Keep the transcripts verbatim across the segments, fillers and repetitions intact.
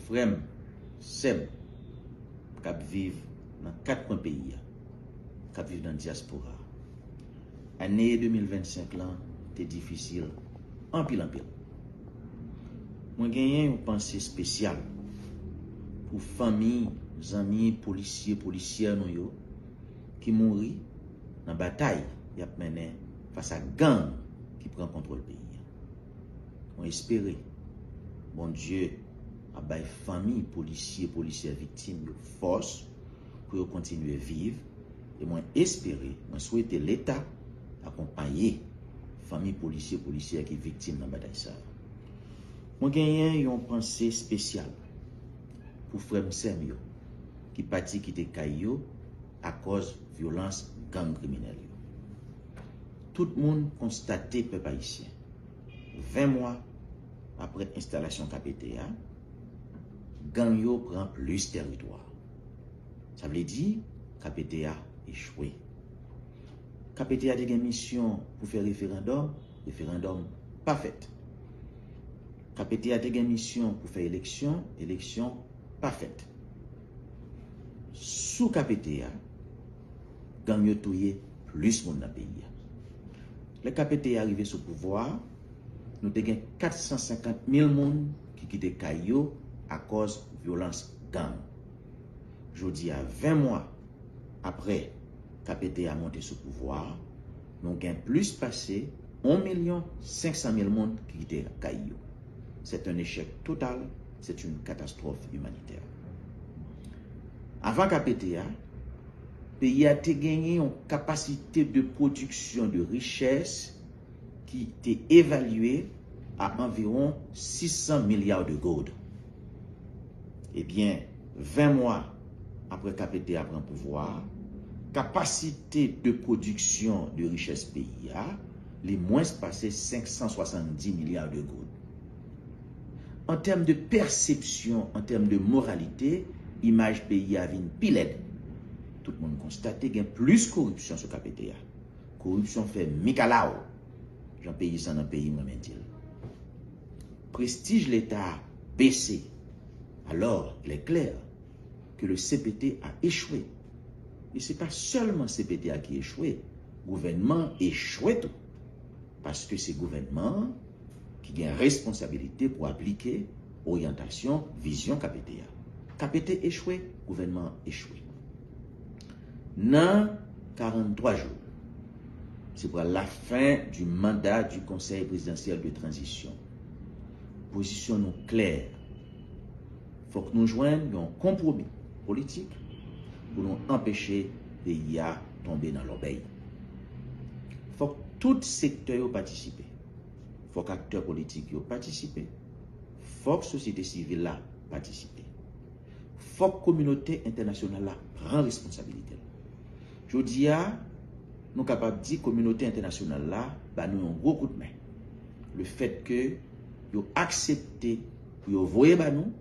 Frè m, sè m k ap viv nan kat kwen peyi a, k ap viv nan dyaspora a, ane de mil vennsenk lan te difisil anpil, anpil. Mwen genyen yon panse espesyal pou fanmi, zanmi, polisye, polisyè nou yo ki mouri nan batay y ap mennen fas a gang ki pran kontwòl peyi a. Mwen espere Bondye ap bay fanmi polisye, polisyè viktim yo fòs pou yo kontinye viv, e mwen espere, mwen swete Leta akonpaye fanmi polisye, polisyè ki viktim nan batay sa a. Mwen genyen yon panse espesyal pou frè m, sè m yo ki pati kite kay yo akòz vyolans gang kriminèl yo. Tout moun konstate, pèp ayisyen, ven mwa apre enstalasyon K P T a, gang yo pran plis tèritwa. Sa vle di, K P T a echwe. K P T a te gen misyon pou fè referandòm, referandòm pa fèt. K P T a te gen misyon pou fè eleksyon, eleksyon pa fèt. Sou K P T a, gang yo touye plis moun nan peyi a. Lè K P T a rive sou pouvwa a, nou te gen kat san senkant mil moun ki kite kay yo akòz vyolans gang. Jodi a, ven mwa apre K P T a monte sou pouvwa a, nou gen plis pase yon milyon senk san mil moun ki kite kay yo. C'est un échec total, c'est une catastrophe humanitaire. Avan K P T a, peyi a te genyen yon kapasite de pwodiksyon de richès ki te evalye a anviwon sis san milya de goud. Ebyen, ven mwa apre K P T a pran pouvwa a, kapasite de pwodiksyon de richès peyi a, li mwens pase senk san swasanndis milya de goud. An tèm de pèsepsyon, an tèm de moralite, imaj peyi a vin pi lèd. Tout moun konstate gen plis koripsyon sou K P T a. Koripsyon fè mikalaw, jan peyizan nan peyi m renmen di l. Prestij Leta a bese. Alors, il est clair que le C P T a échoué. E se pa sèlman C P T a ki echwe, gouvènman an echwe tou. Paske se gouvènman an ki gen responsabilite pou aplike oryantasyon, vizyon K P T a. K P T echwe, gouvènman an echwe. Nan karanntwa jou, se pral la fin du mandat du Conseil présidentiel de transition. Pozisyon nou klè. Fòk nou jwenn yon konpwomi politik pou nou anpeche peyi a tonbe nan lòbèy. Fòk tout sektè yo patisipe. Fòk aktè politik yo patisipe. Fòk sosyete sivil la patisipe. Fòk kominote entènasyonal la pran responsabilite l. Jodi a, nou kapab di kominote entènasyonal la ba nou yon gwo kout men. Le fèt ke yo aksepte pou yo voye ba nou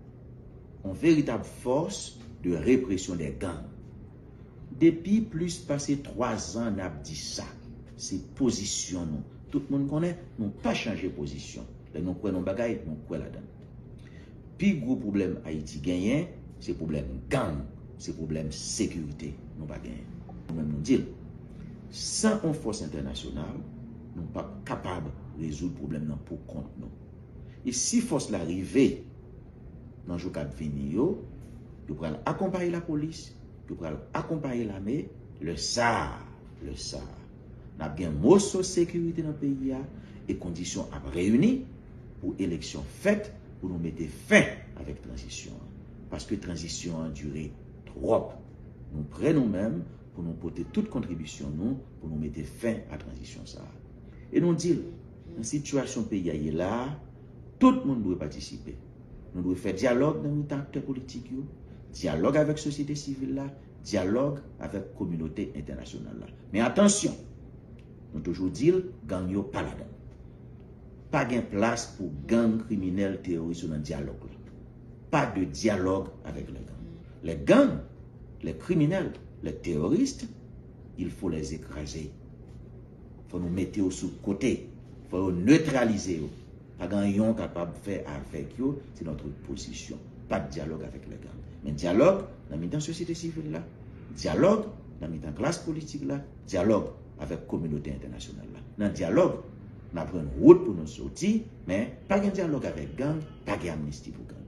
yon veritab fòs de represyon dè gang. Depi plis pase twa zan n ap di sa. Se pozisyon nou. Tout moun konnen nou pa chanje pozisyon. Lè nou kwè nan bagay, nou kwè ladan l. Pi gwo pwoblèm Ayiti genyen, se pwoblèm gang, se pwoblèm sekirite nou pa genyen. Nou menm nou di l, san yon fòs entènasyonal, nou p ap kapab rezoud pwoblèm nan pou kont nou. E si fòs la rive nan jou k ap vini yo, yo pral akonpaye lapolis, yo pral akonpaye lame, lè sa a, lè sa a, n ap gen moso sekirite nan peyi a e kondisyon ap reyini pou eleksyon fèt, pou nou mete fen avèk tranzisyon an. Paske tranzisyon an dire twòp. Nou prè nou menm pou nou pote tout kontribisyon nou pou nou mete fen a tranzisyon sa a. E nou di l, nan sitiyasyon peyi a ye la a, tout moun dwe patisipe. Nou dwe fè dyalòg nan mitan aktè politik yo, dyalòg avèk sosyete sivil la, dyalòg avèk kominote entènasyonal la. Men atansyon, nou toujou di l, gang yo pa ladan l. Pa gen plas pou gang kriminèl teworis yo nan dyalòg la. Pas de dialogue avec les gangs. Les gangs, les criminels, les terroristes, il faut les écraser. Fò nou mete yo sou kote. Fò yo netralize yo. Pa gen anyen w kapab fè avèk yo, se notre position. Pa t dyalòg avèk lè gang. Men dyalòg nan mitan sosyete sivil la, dyalòg nan mitan klas politik la, dyalòg avèk kominote entènasyonal la. Nan dyalòg, n ap jwenn wout pou nou soti, men pa gen dyalòg avèk gang, pa gen amnisti pou gang.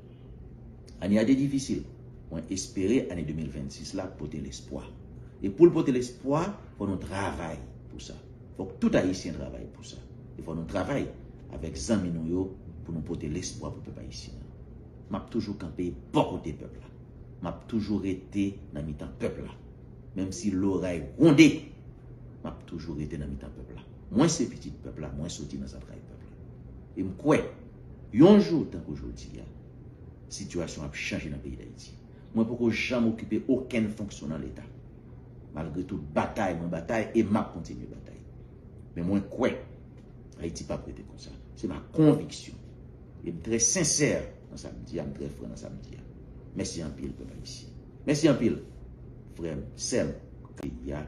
Ane a te difisil. Mwen espere ane de mil vennsis la pote lespwa. E pou l pote lespwa, fò nou travay pou sa. Fòk tout Ayisyen travay pou sa. E fò nou travay avèk zanmi nou yo pou nou pote lespwa pou pèp ayisyen an. M ap toujou kanpe bò kote pèp la. M ap toujou rete nan mitan pèp la. Menm si loray gwonde, m ap toujou rete nan mitan pèp la. Mwen se pitit pèp la, mwen soti nan zantray pèp la. E m kwè, yon jou tankou jodi a, sitiyasyon ap chanje nan peyi Dayiti. Mwen poko janm okipe okenn fonksyon nan Leta. Malgre tout batay, mwen batay e m ap kontinye batay. Men mwen kwè, Ayiti p ap rete konsa. Se ma konviksyon. E m trè sensè nan sa m di a, m trè fran nan sa m di a. Mèsi anpil, pèp ayisyen. Mèsi anpil, frè m, sè m, peyi a.